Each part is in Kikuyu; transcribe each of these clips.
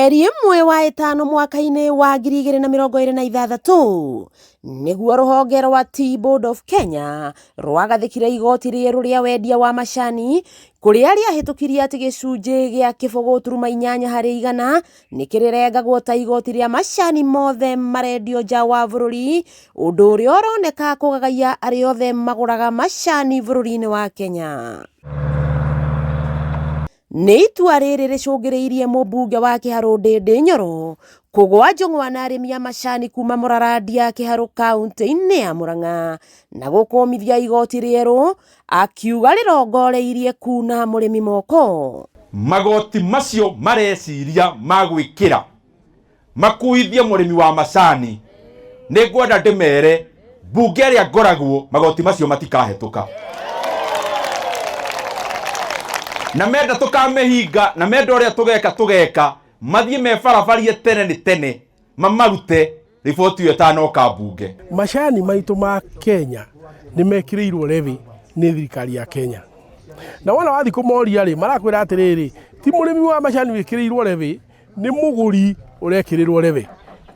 Mweri ĩmwe wa ĩtano mwaka-inĩ wa 2026, nĩguo rũhonge rwa Tea Board of Kenya rwagathĩkire igoti rĩerũ rĩa wendia wa macani, kũrĩa rĩahĩtũkirie atĩ gĩcunjĩ gĩa kĩbũgũ turuma inyanya harĩ igana nĩ kĩrĩrengagwo ta igoti rĩa macani mothe marendio nja wa bũrũri, ũndũ ũrĩa ũroneka kũgagaia arĩa othe magũraga macani bũrũri-inĩ wa Kenya. Nĩ itua rĩrĩ rĩcũngĩrĩirie mũmbunge wa Kĩharũ Ndĩndĩ Nyoro kũgũa njũng'wa na arĩmi a macani kuma Mũrarandia Kĩharũ kauntĩ-inĩ ya Mũrang'a na gũkũmithia igoti rĩerũ akiuga rĩrongoreirie kuna mũrĩmi moko. Magoti macio mareciria ma gwĩkĩra makuithie mũrĩmi wa macani nĩ ngwenda ndĩmere mbunge ĩrĩa ngoragwo magoti macio matikahetũka na menda tũkamĩhinga na menda ũrĩa tũgeka tũgeka mathiĩ mebarabarie tene nĩ tene mamarute riboti ĩyo ĩtanoka mbunge. Macani maitũ ma Kenya nĩ mekĩrĩirwo levy nĩ thirikari ya Kenya. Na wona wathiĩ kũmoria rĩ, marakwĩra atĩrĩrĩ, ti mũrĩmi wa macani wĩkĩrĩirwo levy, nĩ mũgũri ũrekĩrĩrwo levy,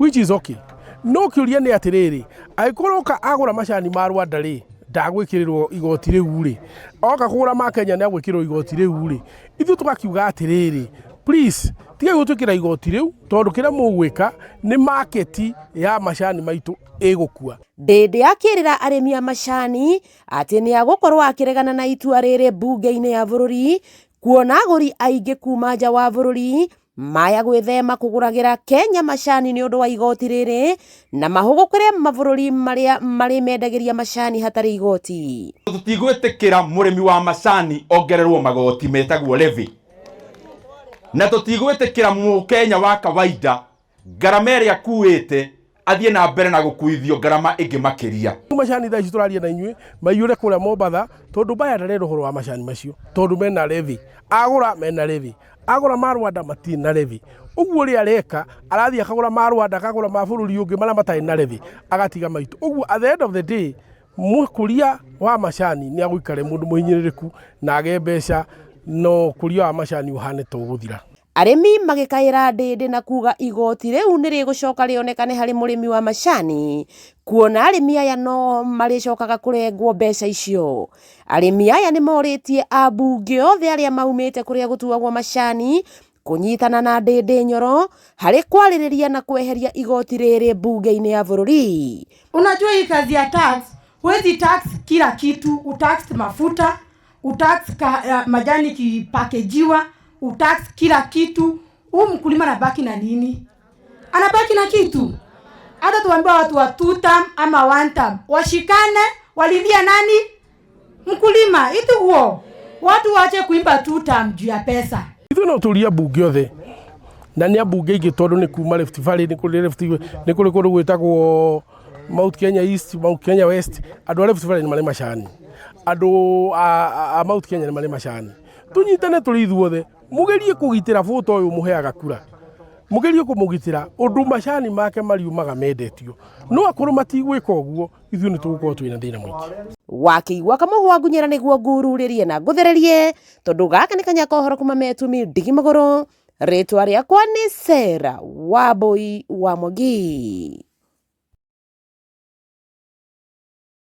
which is okay. No kĩũria nĩ atĩrĩrĩ, angĩkorwo oka agũra macani ma Rwanda rĩ, ndagwĩkĩrĩrwo igoti rĩu rĩ, oka kũgũra ma Kenya nĩ agwĩkĩrĩrwo igoti rĩu rĩ, ithuĩ tũgakiuga atĩrĩrĩ, please tigai gũtwĩkĩra igoti rĩu tondũ kĩrĩa mũgwĩka nĩ market ya macani maitũ ĩgũkua. Ndĩndĩ akĩrĩra arĩmi a macani atĩ nĩ agũkorwo akĩregana na itua rĩrĩ mbunge-inĩ ya bũrũri kuona agũri aingĩ kuma nja wa bũrũri maya gwĩthema kũgũragĩra Kenya macani nĩ ũndũ wa igoti rĩrĩ na mahũgũkĩre mabũrũri marĩa marĩmendagĩria macani hatarĩ igoti. Tũtigwĩtĩkĩra mũrĩmi wa macani ongererwo magoti metagwo levy, na tũtigwĩtĩkĩra mũkenya wa kawaida ngarama ĩrĩa akuĩte athiĩ na mbere na gũkuithio ngarama ĩngĩ makĩria. Macani thaa ici tũraria na inyuĩ maiyũre kũrĩa Mombatha tondũ mbaya ndarenda ũhoro wa macani macio tondũ mena levy, agũra mena levy, agũra ma Rwanda matirĩ na levy. Ũguo ũrĩa areka arathiĩ akagũra ma Rwanda akagũra ma bũrũri ũngĩ marĩa matarĩ na levy agatiga maitũ. Ũguo at the end of the day mũkũria wa macani nĩ agũikara e mũndũ mũhinyĩrĩrĩku na age mbeca no ũkũria wa macani ũhane ta ũgũthira. Arĩmi magĩkaĩra Ndĩndĩ na kuga igoti rĩu nĩ rĩgũcoka rĩonekane harĩ mũrĩmi wa macani kuona arĩmi aya no marĩcokaga kũrengwo mbeca icio. Arĩmi aya nĩ morĩtie ambunge othe arĩa maumĩte kũrĩa gũtuagwo macani kũnyitana na Ndĩndĩ Nyoro harĩ kwarĩrĩria na kweheria igoti rĩrĩ mbunge-inĩ ya bũrũri. Unajua hii kazi ya tax, huwezi tax kila kitu, utax mafuta, utax ka, majani kipakejiwa, utax kila kitu. Huu mkulima anabaki na nini? Anabaki na kitu? Hata tuambiwa watu wa two term ama one term washikane, walilia nani? Mkulima. Ituguo watu waache kuimba two term juu ya pesa. Ithuĩ no tũrie ambunge othe na nĩ ambunge aingĩ tondũ nĩ kuma Rift Valley, nĩ kũrĩ Rift, nĩ kũrĩ kũndũ gwĩtagwo Mount Kenya East, Mount Kenya West. Andũ a Rift Valley nĩ marĩ macani, andũ a Mount Kenya nĩ marĩ macani. Tũnyitane tũrĩ ithuothe, mũgerie kũgitĩra bũta ũyũ mũheaga kura, mũgerie kũmũgitĩra ũndũ macani make mariumaga mendetio. No akorwo matigwĩka ũguo, ithuĩ nĩ tũgũkorwo twĩna thĩna mũingĩ. Wakĩigua kamũhwa ngunyĩra nĩguo ngururĩrie na ngũthererie tondũ gaka nĩ kanya ka ũhoro kuma metumi ndigi magũrũ. Rĩtwa rĩakwa nĩ Sarah Wambui wa Mwangi.